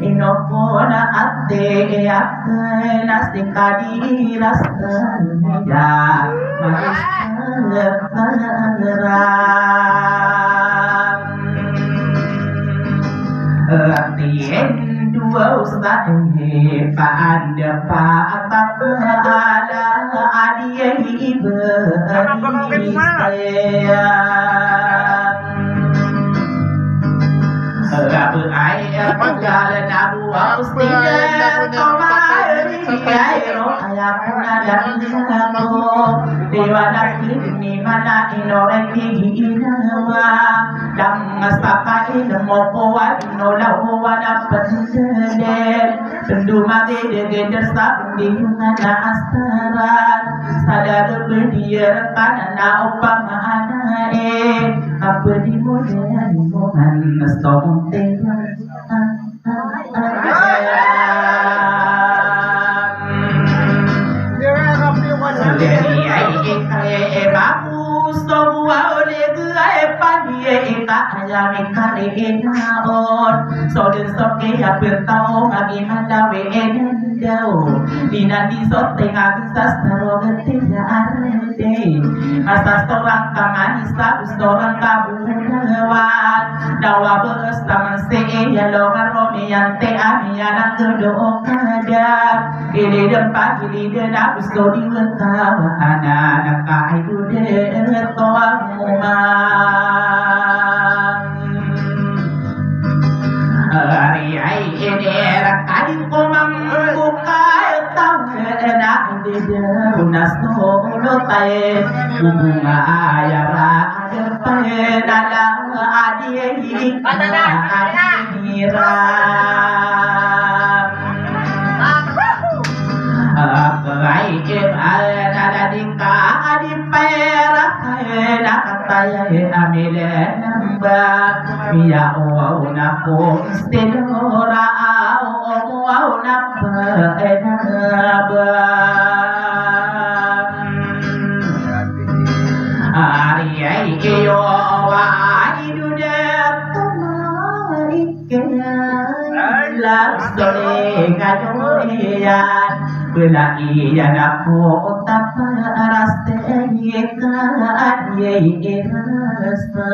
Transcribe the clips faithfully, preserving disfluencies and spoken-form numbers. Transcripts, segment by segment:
Ino pona ati ati na si kadiras da maris. Ati en duwa usta e pa anda pa ata ala adi e iba. Rabu ay a pagdala na buwa usti na tomari ay ro ay a puna dan ako. Diwa na kini mana ino reki inawa. Dang saka ino mo ko wa ino la o wa na pagdala. Pendo magi dege dersa pendi mana astaran. Sada bebedi rekanan na opama ana e. Apa di mo daya di mo man na somong te. Deni ai e kare e babu so bua o dege ai padi e ka aya mi kare e na on. So den so ke ya pertao magi manda we e Daw, di na di so tenga bisa saro gete ya arete. Asa sorang ka manisa, sorang ka budawan. Dawa bees taman se e ya lo karo mi ante ami ya nang dodo kada. Gili dempa, gili dena, buso di wengkawa, ana naka idu de toa muma. Ari ai ini rakadi ko mambuka tawe na dede unas tolo tae bunga ayara adepae dala adi adi adi ra. Akai ke ala dika adi pera na kataya amile namba. Iya, o, o, na, ko, stelora, o, o, o, na, ba, e, na, ba. Ari, ai, iyo, wa, idu, de, tama, ike, la, sore, ngayo, iya. Bela iya na ko tapa raste ka adiye irasa.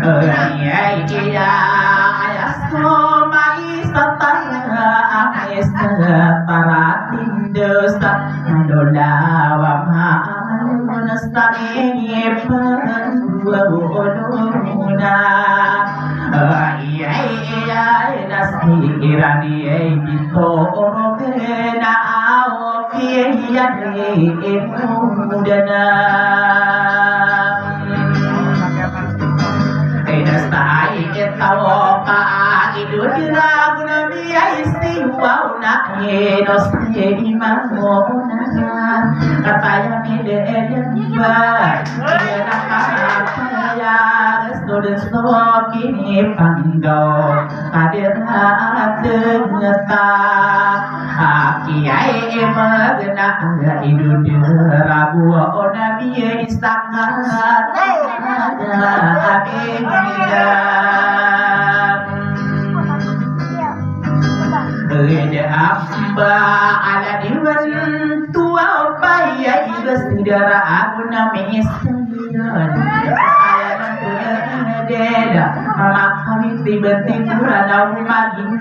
Iya iya aya so mai satara amai satara tindosa. Mandola wa ma Nasta'in, ipagduwa o luna. Ay, ay, ay, ay, nasi irani, ay, dito, oro, kena, awo, kiye, yari, imudana. Ay, nasta'in, itawo, ka, idudira, gunami, ay, Iwaw na inos iman mo na kataya mi de edemba. Ina kataya resto de so kini panggaw. Kadera tengeta aki ai magna ida ido dera buo na biya isaka. Abi ida. Ida amba ala diwan tuwa paya iba sidara ago na miis. Deda, mama kami tiba-tiba na umagin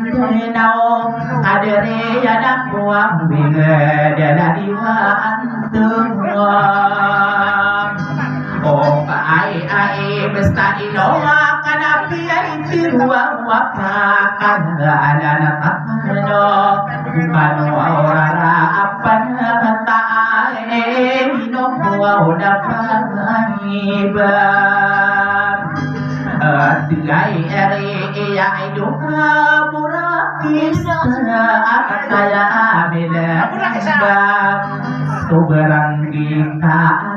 na o kadere ya na kuwa binga dela diwa antum. O paai ai basta ino wa kana piya iti ruwa wa pa kana ala na takano. Mano wa orara apan taai ino wa ona pa iba. Ati ai eri iya ido ka burakis. Akaya amila ba. Sobrang kita.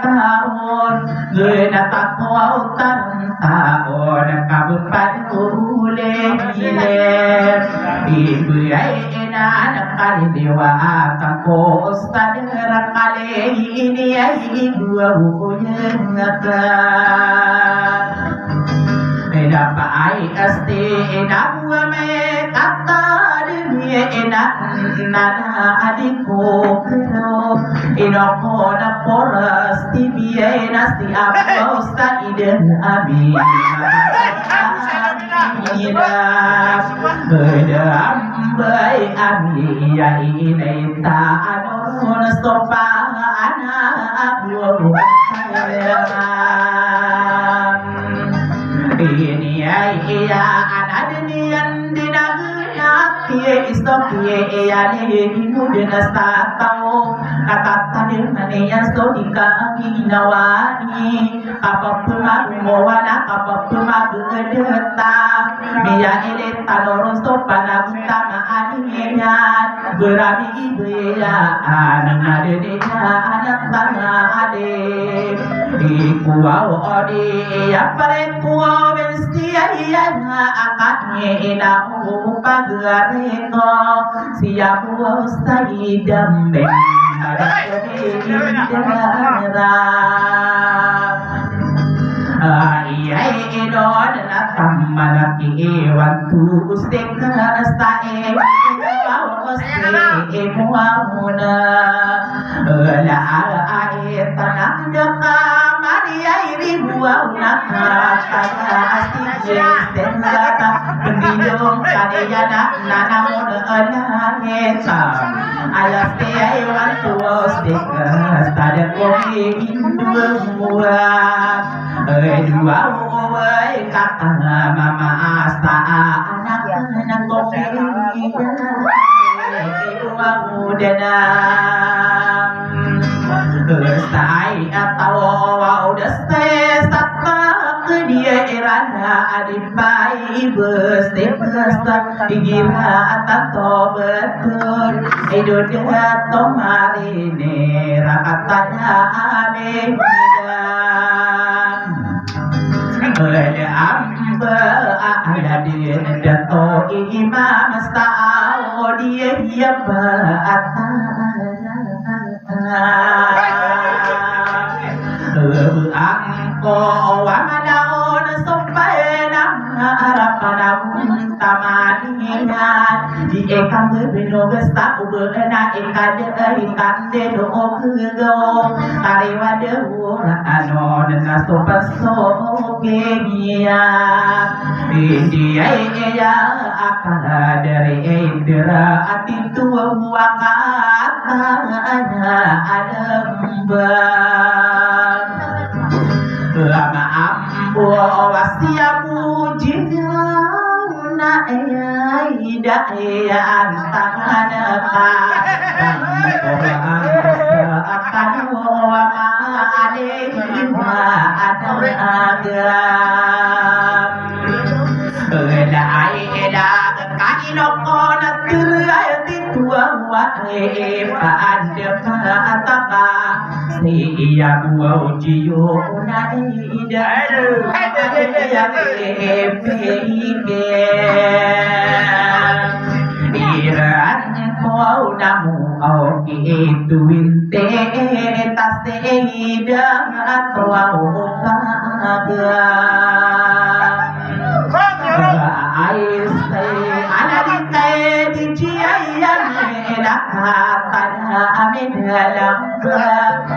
Taon, gena takowa o taon, taon, kabepad o ulay, ilay. Ibiyay inan kaliliwa, tako ustad rakali, ini ay iduwa o uyang ka. Ina paai asti ina buwa may kata di mi ina nana adi ko kero. Ino ko na poras ti biya ina si apo sa ida ami. Ida ida ambay ami iya ina ita ano na sopa ana apo. Ini ay iya ana diniyan dinagina. Kiye isto kiye iya ni imu dina sa taw. Katatani maniyan so di ka ang ginawa ni. Kapapemag mo wana kapapemag edeta. Miya ilit tanoron so panagutamaan iyan. Berani ibeya anang adeniya anak tanga adi. Ikuwaw odi iya pare kuwaw ben siya iya na akani ina upagari ko. Siya kuwaw sa idam ben. Iya, ino na taman a kiiwan to ustik na sa imo, ustik imo amuna. Ala, ala, ay, tanak da ka, mani ay ribuaw na ka, taga asik, yes, tenda ka, pendidong, kaniya na, nanamon, ala, ay, tam. Alas te ay wan tuwos tikas tadako i indul muwat. Ay duwa uway kakang mama asta anak anak ko kiri. Ay duwa udanan. Stay atawa uda stay satak dia irana adi. Bai bes te bes ta igira atato betul. Ido dia to mari ne rakatanya abe bilang. Bele ambe aladin dato imam stao dia dia ba atanya. Angko wa manaon so paena arapan amun tamaniya. Di ekam bebeno besta ubena ekade ikande do ogego. Kariwade ura anon na so paso keniya. Indiya iya akala dari indra ati tuwa buwaka ana alemba. Maambo a siya bo jina na aya i da aya antangan ka. Bangko ba sa akano wa ma alaihi ma adaga. Eda ai eda ka ino ko na tira aya tituwa wa e pa anda pa ataka. Siya bo jiyo na ida. Aya e pe ike. Iran ko na mo oki itu inte ta sida atwa o paga. Ais te ana di te di jiya iyan ena kata amin dalam.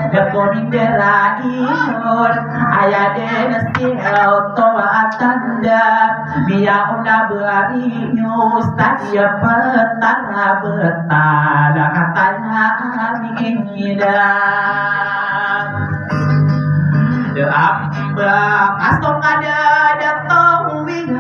Da ko mindera inor aya den si oto atanda. Biya ona bari nyo sa iya petara betala kataya amin ida. Da amba kaso kada da tawing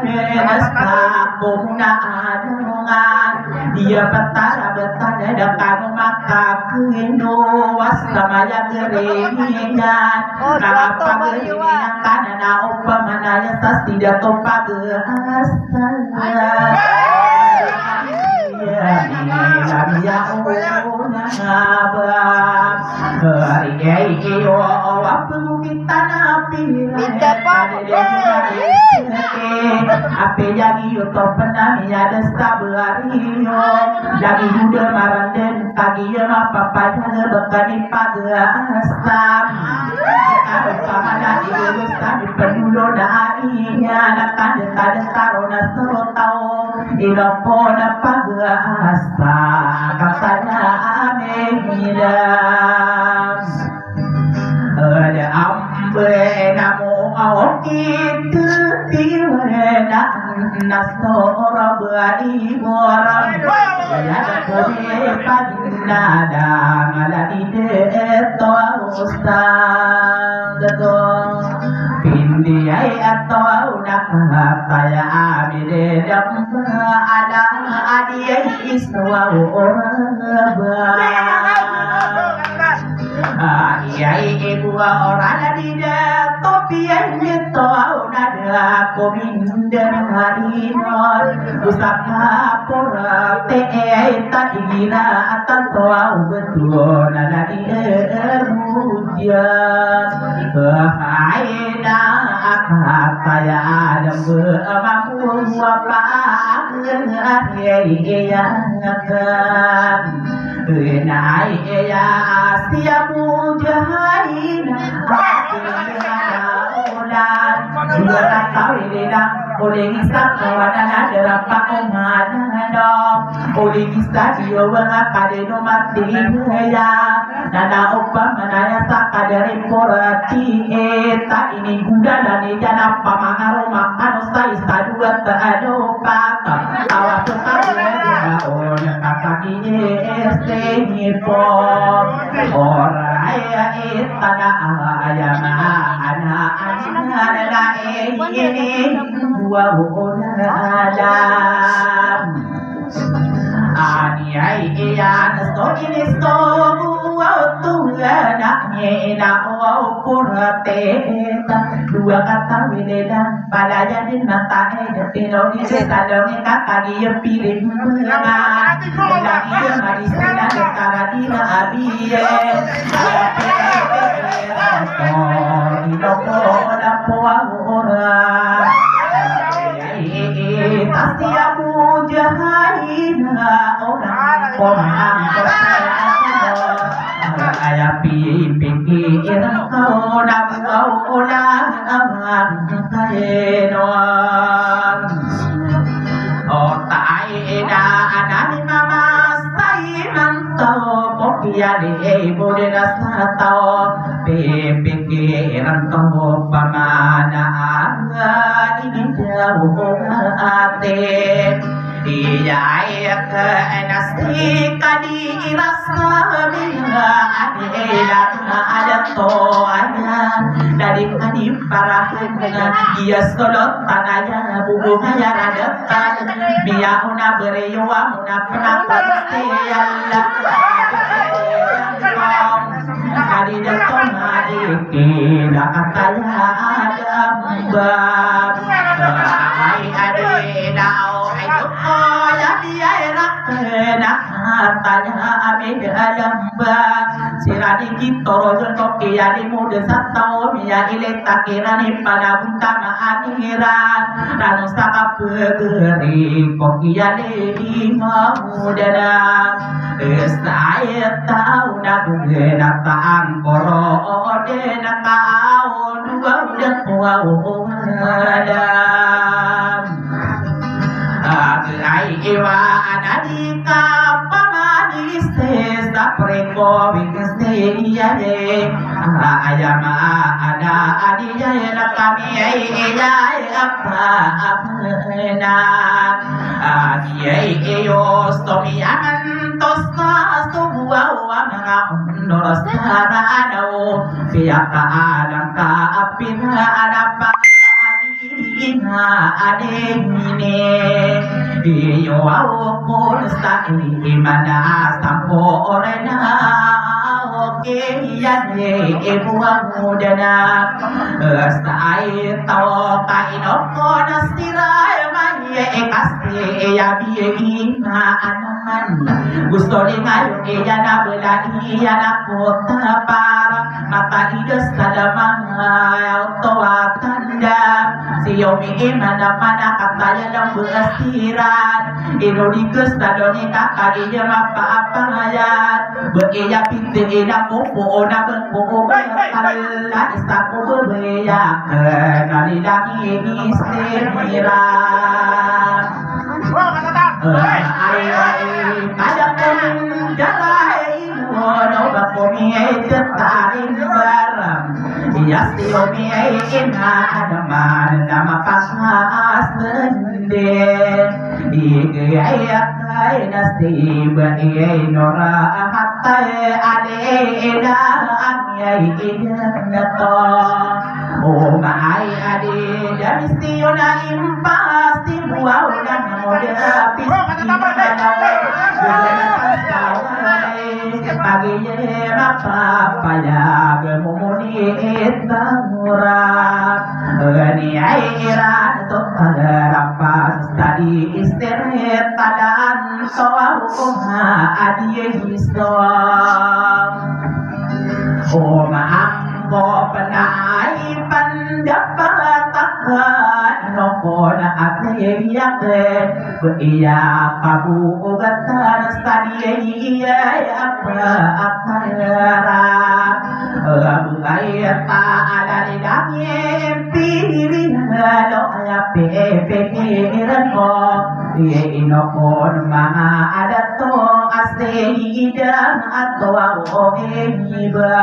nasta ko na adungan. Iya petara betala da kano maka kuino wasta maya geringan. Kapa geringan kana na opa manaya sa sida to paga asta. Iya, iya, iya, iya, iya, iya, Minta pa. Ape yagi oto penami ada sabari yo. Yagi uda maranden kagi ya mapapaya bekani paga asam. Karo pamana di lulus tadi penulo na ainya na tanda tanda taro na soro tao. Ino ko na paga asta kataya amin ida. Ada ambe namo awak itu tiwena nasoro bari moram. Ya da kore pagina da ngala di de to ustaz to. Pindi ai ato na kataya amin ida. Ala adi ai iswa orang ba. Aya i ibu a oran a di da topi a indi to a ona da kominda na inon. Usa ka pora te e ta igira a tanto a ubeto na na di e buja. Hai na akataya da be mambu apa a iya iya kan. Ina iya siya mujahaina. Ulan dua katawi dina uling isa kawana na darapa umana do. Uling isa diyo wanga kadeno mati iya. Nana opa manaya sa kadari porati eta ini guda dani jana pamangaro makano sa isa dua ta ado pata. Awa peta dua dua on kakaki este ni po. Ora aya eta na aya ma ana ana na e ini dua ona alam. Ani ai iyan so ini so buwa tu ana ni na o purate. Dua katawi dena palaya din mata e da tino di se salong e kakagi ya piring ma. Lagi ya mari sina da tara dina abi e. Ino ko da poa ora. Tasi abu jahaina orang orang. Aya pipiki iran kau na bau orang orang kaino. Otai ina anani mama sai mantau kopiani ibu dina satau. Pipiki iran kau pamana ini jauh ate. Iya, iya, ka nasi kadi iras na bila adi ila na ada to aya. Dadi kadi para hena iya solot tanaya bubu haya radatan. Biya una beriyo amuna pernah pasti Allah. Kadi dato madi kila kataya ada ba. Ay adi dao ay doko ya biya irak na kataya ami dalam ba. Sirani kitoro jento kiya limo desa tao miya ile takirani panabunta maaniran. Rano saka pegeri kokiya limo dana. Esai tao na gena tangkoro dena tao dua uda kuwa uda. Agai iwa anadi ka pamani se sapre ko bing se iya de. Ayama ada adi jaya na kami iya apa apa na. Adi iyo somi aman tos na subuwa wa mga unor sa raanaw. Piyakaalang ka apina ada pa ina adene. Iyo aw kon sa imana sampo orena. Oke iya de ibu amudana. Sa ay tao ka inoko na sira mani ikasi iya biye ina anan. Gusto ni ngayo iya na bela iya na kota para mata ida salama. Oto atanda siyo mi imana mana kataya lang bengasiran. Ino di gusto ni kakadi iya mapa apa ya. Bagi iya pinti ina kupo ona bengko oba kala isa ko bebeya. Kenali lagi ini sira. Ay, ay, kada pun jalai mono ba komi ay tetarin barang. Iya siyo mi ay ina adaman nama pasasende. Igi ay akay nasiba iya inora hatay ade ida ang iya ida nato. Oma ay adi dami siyo na impas. Buwaw na moda pisi na pagilema papaya bemumuni tamura. Ni ay iran to pagarapas tadi istirahat tadan so ako nga adi iso. Oma angko penai pendapat akan noko na ati yakin. Iya pabuugatan sa diya iya apa akara. Bugay ta ala ni dami pilihan o kaya pipikiran ko. Iya inokon mga adato asida ato o iba.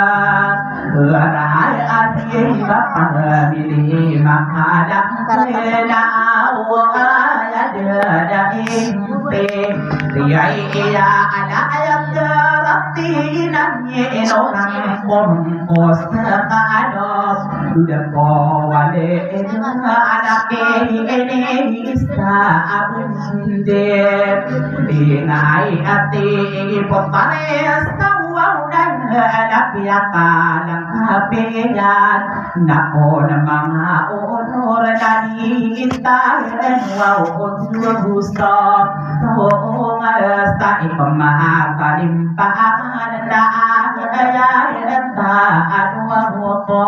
Rahay ati iba pamili makadak na awa ya dada impi. Iya iya ala ayat darati nang ino nang pon kos ka ano. Duda ko wale ina anak ini isa abun de. Ingay ati ipotare sa waw na anak ya kalang kapiyan. Nako na mga unor na di intahin waw unor gusto. Tunga sa ipamatalim paan na agayay na taan waw ko.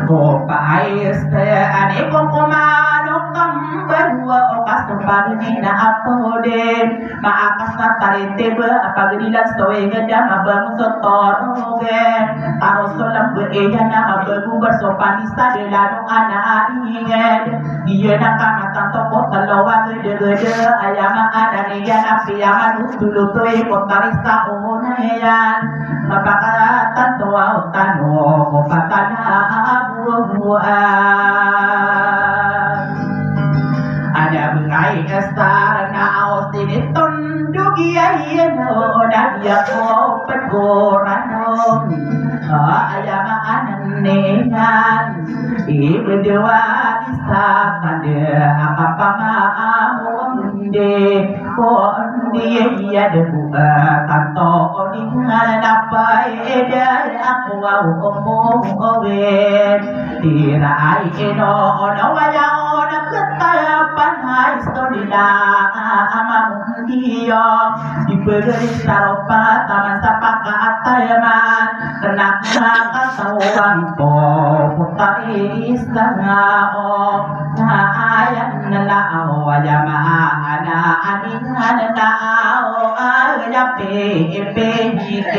Ko paayos ani ko kumano kambal waw kaso pagni na apode. Maakas na tarintib a pagdilan so inged a mabangon so torog. Taro so lamb iyan a mabago ba so panisa di lano ana inged. Iyan a kamatan to ko telo a gedegede aya maana niyan a piyaman o tolotoy ko tarisa o na iyan. Mapakatan to a o tano ko patana a bubuan. Ada bengay estar na Ako pagurano, aya maana niyan, ibedwa isa tanda akapamaamundi, kundi iya debo tanto o di ngan na paida ako aw omowen. Tiraay ino ono waya o na ketapan ay so di na amamundi iyo. Di pegari sa ropa taman sa pakaatayaman, kena ka katawan ko putari isa nga o na ayan na o aya maana aningan na o aya pipihiken.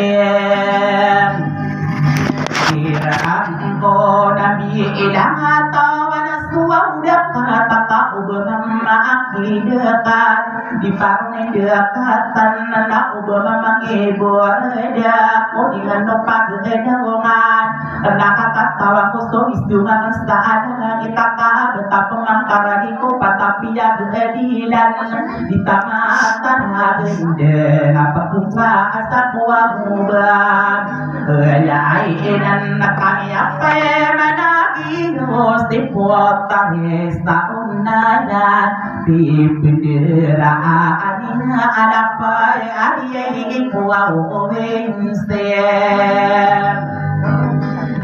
Iraan ko na biilang a taw a na suwaw da ka taka o ba mamaakid ka. Di paro na indakatan na o ba mamangibor da ko di ngano pagdawangan. Kena ka katawan ko so isu nga sa ada kita ka beta pemangkaragi ko patapiya gedilan. Di tamatan a genda na pakumpa asa ko amuban. Aya ay inan na kami ape managi o si putari sa unayan. Pipinderaan ina anapay ay ay ko aw o winsen.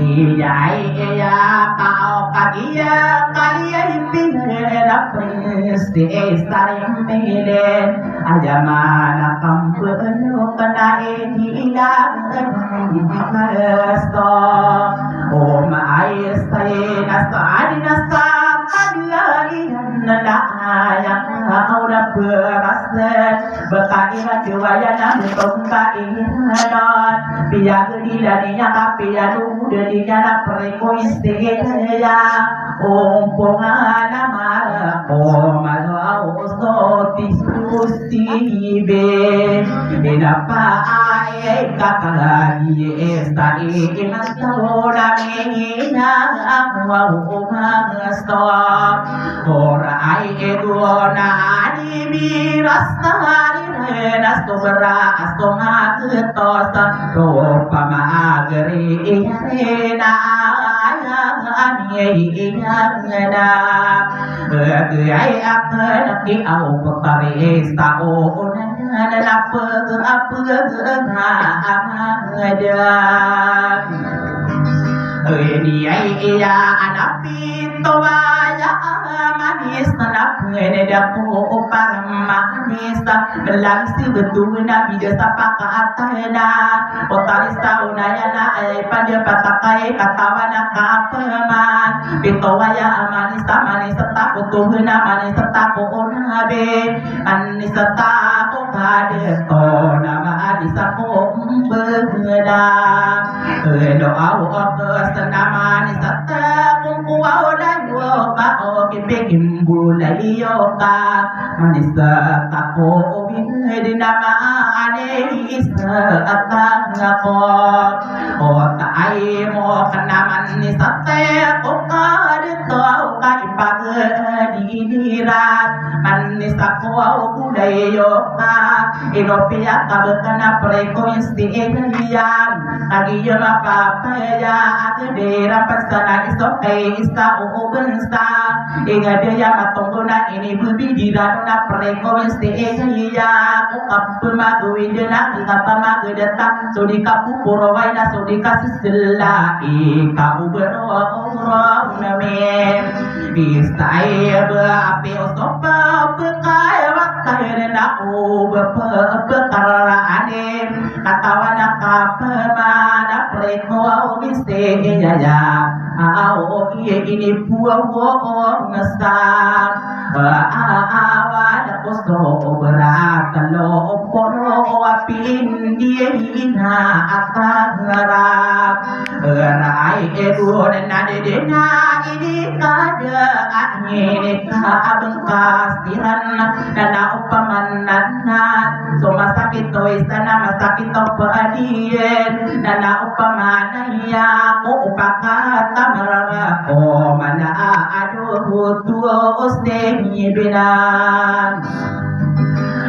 Iyai iya ka o kagiya kaliya ipinera prinsi isari milen. Aya mana kampeno kena ini ilang kasto. O maay sa ina sa adina sa kadila iyan na aya ka o na berasa. Baka ira diwaya na mutom ka ira non. Piya gedilan iya ka piya lugu dadinya na preko isti iya. Ompongan a mara ko malo a oso ti susti be. Ina pa ay kakagi esta i ina sa ola mi ina a kuwa o masto. Ora ay edona ani miras na ari na sobra astonga ketosa. Ropama agari ina aya ani ina. Agay akan ki aw pagpari sa o na na pag apag na amang adan. Ini ay iya anapin to baya manis na pwede da ko para manis. Belagsi betul na bida sa pakaatay na. Otalis taon na yan na ay pande patakay katawan na kapaman. Pito waya amanis ta manis ta ko tuhun na manis ta ko onabe. Manis ta ko kadeto na manis ta ko mbegeda. Elo aw otos na manis ta ko kuwa onayo ka o kipigim bulay yo ka. Manis ta ko obing di na maane isa atang ako. O taay mo kanaman ni sate ko kadito ka ipag di dirat. Manis ta ko o gulay yo ka. Ino piya ka bekana preko insti iyan. Kagiya mapapaya agede rapat sana iso kay isa o obensa. Ingade ya matonggo na ini bebi di rano na preko insti iyan. O kapemagawin de na kapamagedata. So di kapupuro way na so di kasisela ika ubero oro name. Istay ba api osopa pekay wakay na o bepe pekaraane. Katawan a kapemana preko o insti iyaya. Aw o iye ini puwa wo ngesa. Awa da ko so obra kalo o poro o api indiye ina akagara. Rai edon na dedena ini kada angin ka abengkas iran na na opamanan na. So masakit o isa na masakit o padiyen na na opamanan iya ko opakata marara ko mana a ado tuo o seni binan.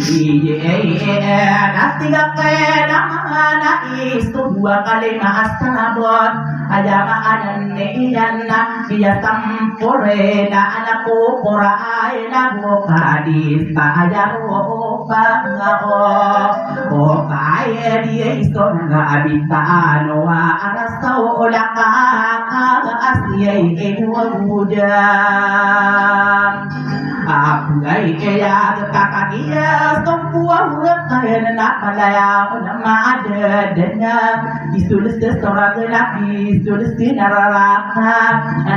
Iye, iye, na tiga kena mana iso dua kalima a sabot. Aya maana niyan na iya sampore na anak ko poray na bo kadis pa aya ro pangao. O kaya di iso nga abita ano a arasa o laka ka asiyay e dua gudam. Apngay kaya kakagiya so kuwa hurap kaya na palaya o na maadadana. Isulsi so raga na isulsi na raraka.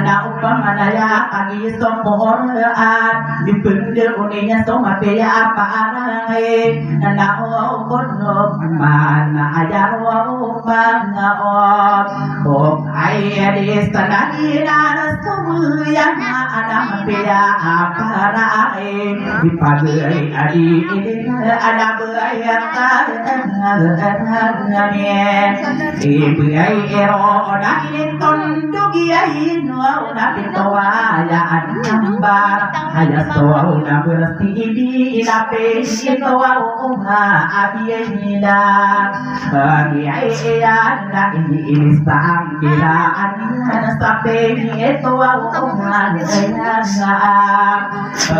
Na opama na aya kagiya so Qur'an, di pengde oninya so mapiya a paarangay. Na o kono mana aya ro pangao. O kaya di sanadina na so muyang ana mapiya a paarangay. Di pagari adi ini Ana baya ta ngami. Ibaya iro na initondog iya ino na pito aya anambar. Aya so na bersi ibi inape ito uma abiyay nila. Agi ay iyan na ini inisang bilaan na sape ito uma aya na.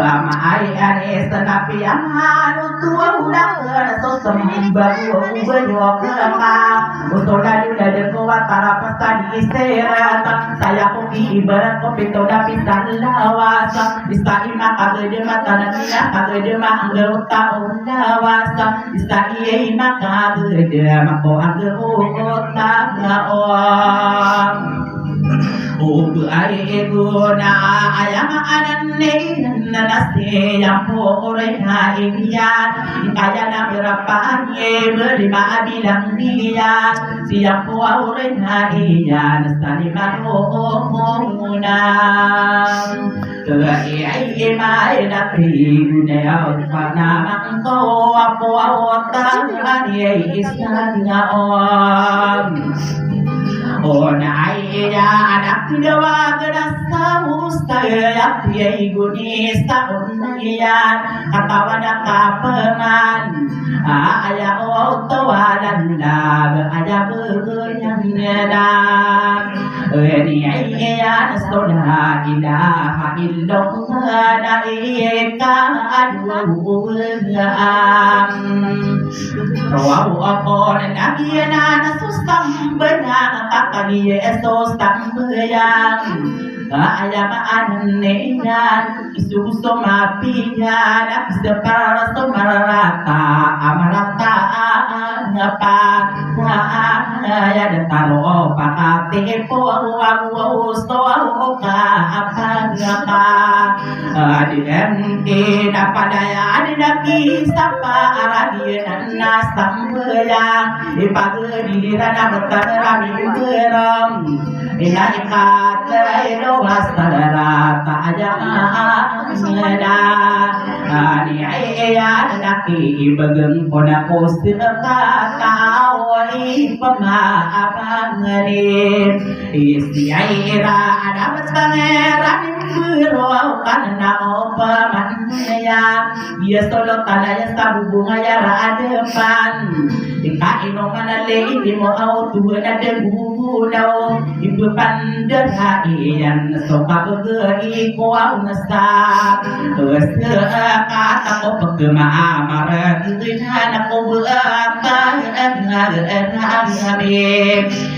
Ama ay anis na piyamano tuwa ulang na so sembag uwa uwa uwa ka. Uso na dula deko watara pasta di iserat. Saya ko ki ibarat ko pito na pisang lawas. Isa ima kagede mata na mina kagede ma angga uta o lawas. Isa iya ima kagede ma ko angga uta o. Oba ay ego na aya maanan iyan na nasi yang po ore na iyan. Kaya na berapa ye beri ma abilang iyan. Siyang po ore na iyan sa lima roon na. Kaya ay imay na pigune aw panamang ko apo aw tangan ye isang aon. Ona ay iya anak dawa gana sa ustay at iya iguni sa uniyan katawan a kapaman. Aya o tawalan na aya bagayan na. Ini ay iyan so la ilaha illallah na ika aduwaan. Rawaw ako na nabiyan na so sambayang kakaniya so sambayang. Aya maanan iyan. Iso so mapiya na pisa para so marata a marata a ngapa. Aya da taro pakati po aw aw aw so aw ka apa ngapa. Adi em ki na padaya adi na ki sapa aragi na sambayang. Ipagedi ra na betang rami berem. Ina ikat ilo wastarata aja ngada. Ani ai iya naki ibegeng kona ko sirka tawa ipama abangani. Isi ai ira ada betang rami berem kana opa manaya. Iya solo tanaya sabubung aya ra adepan. Ika ino mana le ini mo aw tuwa na de gunaw. Ibu pandar ha iyan so kabege iko aw nasa. Kese kata ko pekema amara dina na ko beata.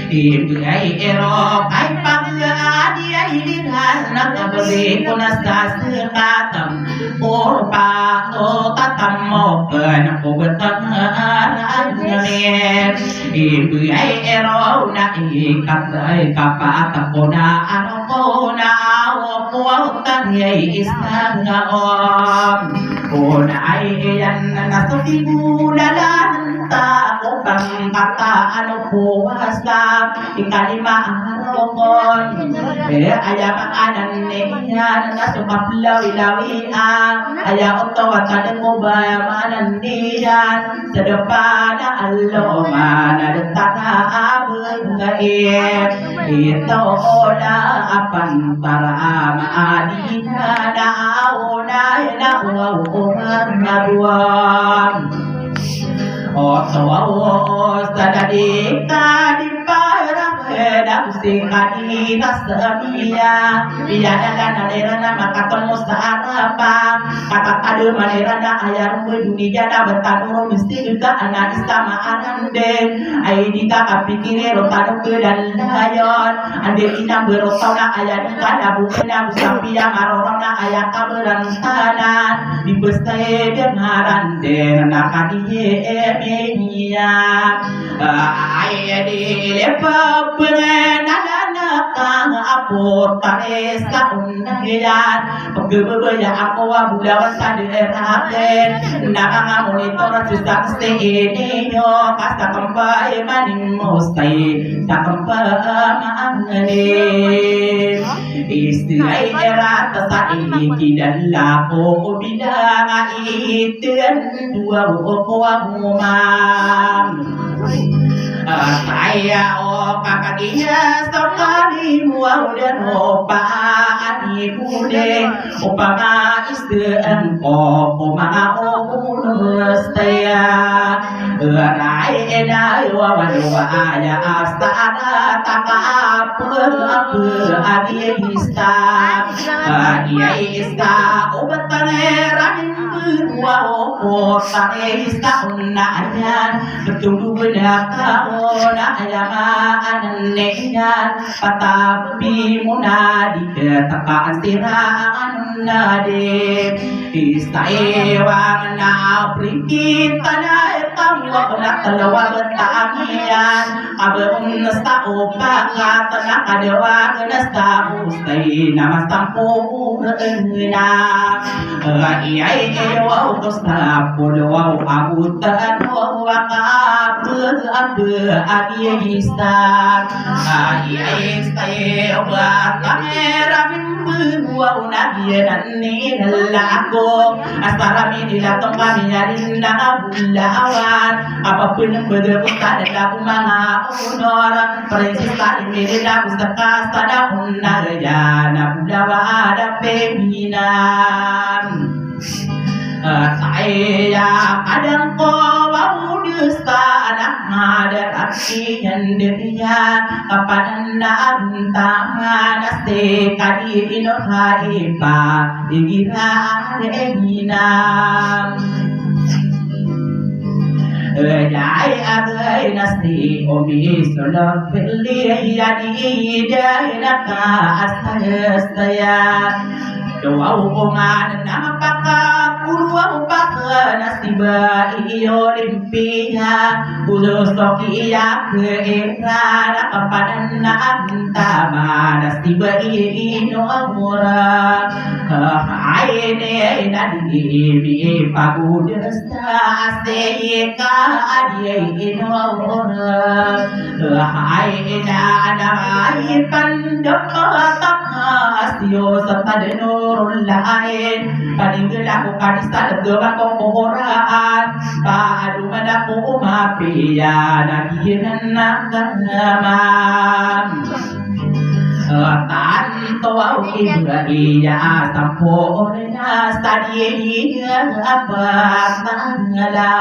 Ibu ai ero kai pagla adi ai dina na kabege ko nasa sekatam. Korpa o tatam mo kena ko betang arangin. Ibu ai ero na ikat ai kapat ko na aro ko na awo ko tang ai isang om. Ko na ai iyan na so ibu lalan ta ko pangkata ano ko wasa. Ikalima a rokon. Eh, aya maanan iyan na so kaplawilawi a. Aya oto a tademo ba aya maanan iyan. Sa depan a allo mana detana abeng gaib. Ito ola apan para ama adina na aona na uwa uwa na buwan. Oto awo sa dadi kadi para Dam si kadi na samiya. Iya na na nira na makatemo sa arapa. Kata kadi manira na aya rumbo duniya na betano ro mesti juga ana isa maanan de. Ai di ka kapikiri ro tano kedan layon. Ande ina bero tao na aya di ka na buke na busapiya maroro na aya kaberantanan. Di besai de ngaran de na kadi ye emiya. Ai di lepa pengenalan kang apo tare sa undayan. Pegbebeya ako a bulawan sa deraken. Na kang a monitor sa saksi ini yo. Kasa kempa imaning mosai. Sa kempa maangani. Istiray irat sa ikidan lako o bilang a iten duwa o kowa umam. Ataya o kakagiya so kalimuwa o dano pa a di bule o pama isteen ko ko manga o unos taya. Ray ina wawan waya astara taka apu apu agi ista. Agi ista o batang era minggu wa o kota ista unna ayan. Betul benar kau na ayama anan ne iyan. Patabi mo na di katakaan sira anan na di. Istaiwang na pringkit na ikaw wa ko na talawa betamiyan. Abe unsa o pakat na kadawa na sa ustai na masampo na. Iyai iwaw ko sa polo waw abutan waw wa ka abe abe agi isa. Iyai istai wa kamera mimbu waw na biyanan ni lako. Asara mi di latong kami yari na bulawan. Apa pun bede buta da ko manga unor. Prinsip tari mi di da ko seka sada unna ya na bulawan da peminan. Taya kadang ko bau dusta anak ngada rakiyan deriya kapanan na abuntangan asti kadi ino haipa igira areminam. Dai agai nasti omi solok pili yadi dai naka asal saya. Doa hukuman nama paka purwa upaka nasti ba iyo limpiya. Ulo soki iya ke era na kapanan na antama nasti ba iyo ino amura. Aine nadi mi pagudes Asika adiya ino ora. Hai ina ana hai pandok tak asio sa tadi nurul lain. Paninggil ako kadisa legawan ko kohoran. Paadu man ako umapiya nagiyanan na kanaman. Tanto aw ibraiya sampo orena sadiya apa tangala.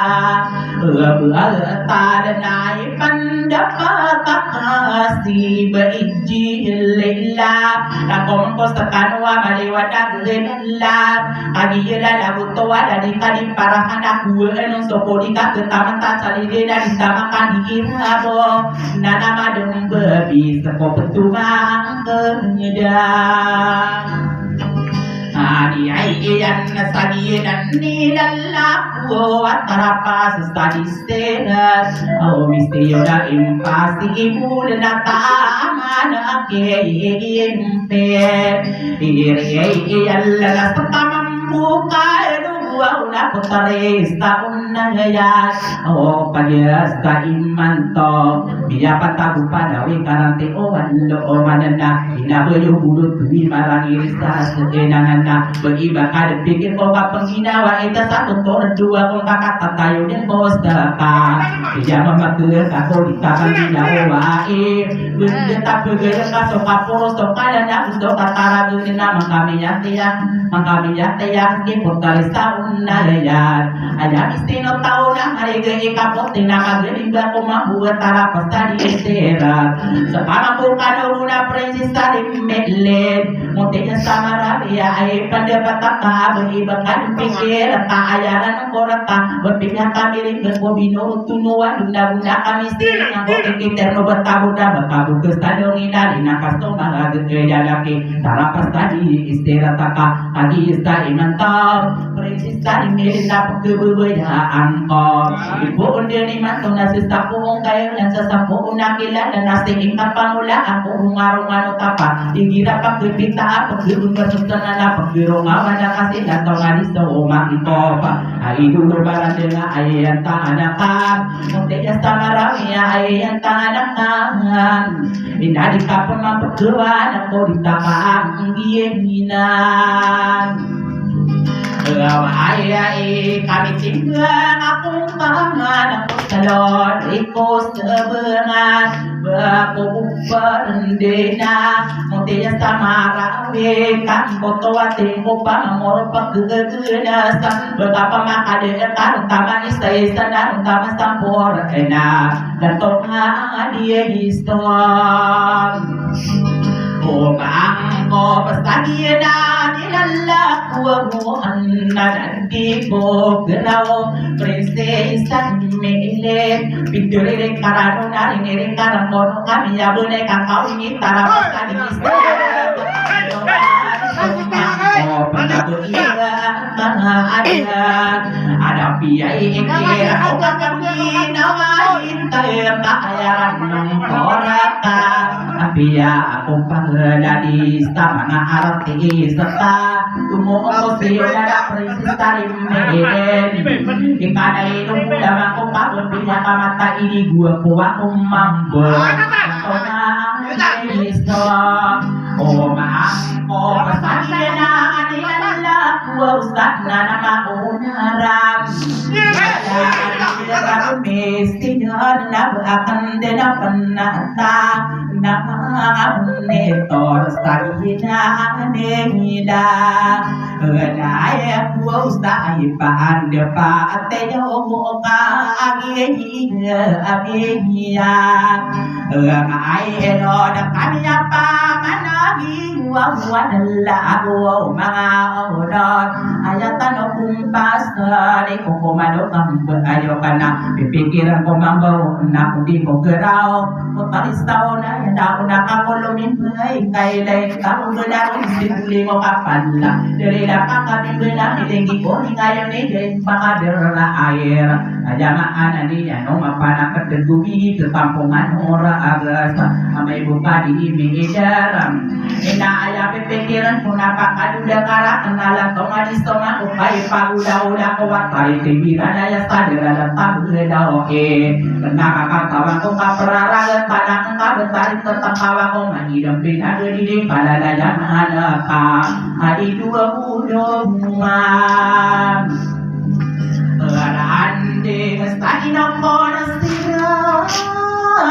Tada na ipandapat akasi ba ijilila. Nakom ko sekano a maliwat a gelila. Kagiyela lagu to a dadi kadi parahan aku eno soko di kaketaman ta salide dadi tamakan di irabo. Nanama dong bebi seko petumang kengeda. Ani ai iyan na sagiyan ni lalaku atarapas sadis teras. Au mistiyo da impasi ibu lenata amana ake impe. Iri ai iyan lala sekamambuka eno buwa una putari saun na yayas. O pagiyas ka imanto. Biya patago panawi karanti o wando o manana. Inabayo bulot wi marang iri sa sekenangan na. Bagi baka depikir ko kapenginawa ita satu tor dua ko kakatatayo den ko seka. Iya mamakel kako di kapenginawa e. Benda tapegaya ka so kaporo so kalana so kataragen na mangkamiyateyak. Mangkamiyateyak di putari saun na yayas. Aya misti no tao na harega ikapoting na mageni ba ko mabuwa tara pastadi istera. Sepama ko kano guna prinsip salim meled. Muti sa marabiya ay pandapat ka ba iba kan pikir ka ayaran ko rata. Berpindah kami rin berko bino tunuan guna-guna kami siri nganggo ikiter no bertabuda bertabu ke stadion inari na customer lagi ke jalaki. Tara pastadi istera taka agi ista imantam. Prinsip Sa rimil na pagkababayaan ko. Ipoon den imanto na sasapon kayo na sasapon na kilala na sii kapamolaan ko, rongarong ano tapa. Igira pagkapita a pagkababayaan na pagkarongawan na kasi na to nga di so umangkop. Ay dolo barang den a ayan ta anakan. Munti ya sa Marawi a ayan ta anakan. Ina di ka pon mapagkawan ako di ta kaanggiyan inan. Lawa aya i kami tinggang akong panganak ko sa lod, iko sa bangan, bako uparan dina. Munti ya sa Marawi, kan koto ating ko pamamoro pagkagana sa baka pamakadaan ka ron taman isa-isa na ron taman sampor ena. Ganto nga a di istom. O bangko basta di na nilalako mo anda di ko geraw. Prinsesa milit. Pinturirikaran o narinirin karan kono kami ya bone kakawin itara basta di istom. O bangko basta di na Mga anak, ada piyay ikira o kakaginawa intay kakayaran ng korata. Apiya ako pagdadi sa mga artista. Tumuko siyo na prinsesa rin. Ikanay nung lamang ko pagod pinakamata ini gwapo ako mambo. Ito na ang gusto. O maang ko, basta di na nilalako, sana na maunarap. Kaya di na kumistinan na ba akan din ang panata na mga monitor sa ginanila. Kaya ko sa iba, anda pa at tayo ko ka, agi, agi, agi, agi. Ay, eno na kami apa managi, wawan la ako, mga unod. Ayatan o kumpas, di ko kumano kang ayo ka na. Pipikiran ko mambo na kung di ko geraw. Ko talistaw na, na una ka ko lumimbay, kay lay ka ko geraw, si kuling o kapala. Dari la ka kami geraw, ilinggi ko, ni ngayon ni, di pa ka dera air. Ajangan ani ano mapanaked gumi ke kampongan ora agas amay bukadi imi idaram. Ina aya pipikiran ko na pakaduda kara kenala to ngadi soma ko pai paguda-uda ko watay tibiran aya sadera da tabu daw e. Kena kakatawa ko kaperaragan tanak ka betari tetakawa ko ngadi dempin ado didi palalayan anak ka. Adi dua budong. Rande mestani na kono sira,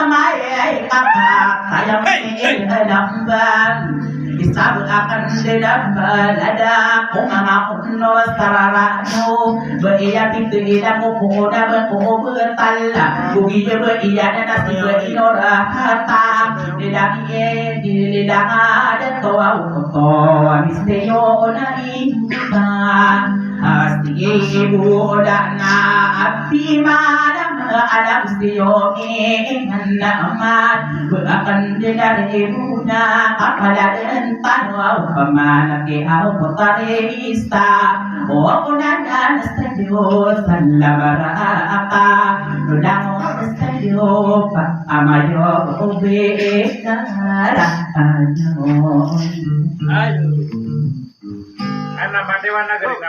mayay kakak, kaya mesti lamban. Isab akan dedam balada, kung mga kuno sararano. Ba iya pinto ila mo kuno ba kuno betala. Kung iya ba iya na nasi ba inora kata. Dedam iye, dedam ada to au to. Misteyo na iba. Asti ibu dana api mana alam siyo ingan naman. Berakan dengar ibu na kapala dan tanu au pamana ke au putari ista. O kunanan sayo salabara aka. Nulang sayo pa amayo ubi kara ano. Ayo. Ana madiwan na gari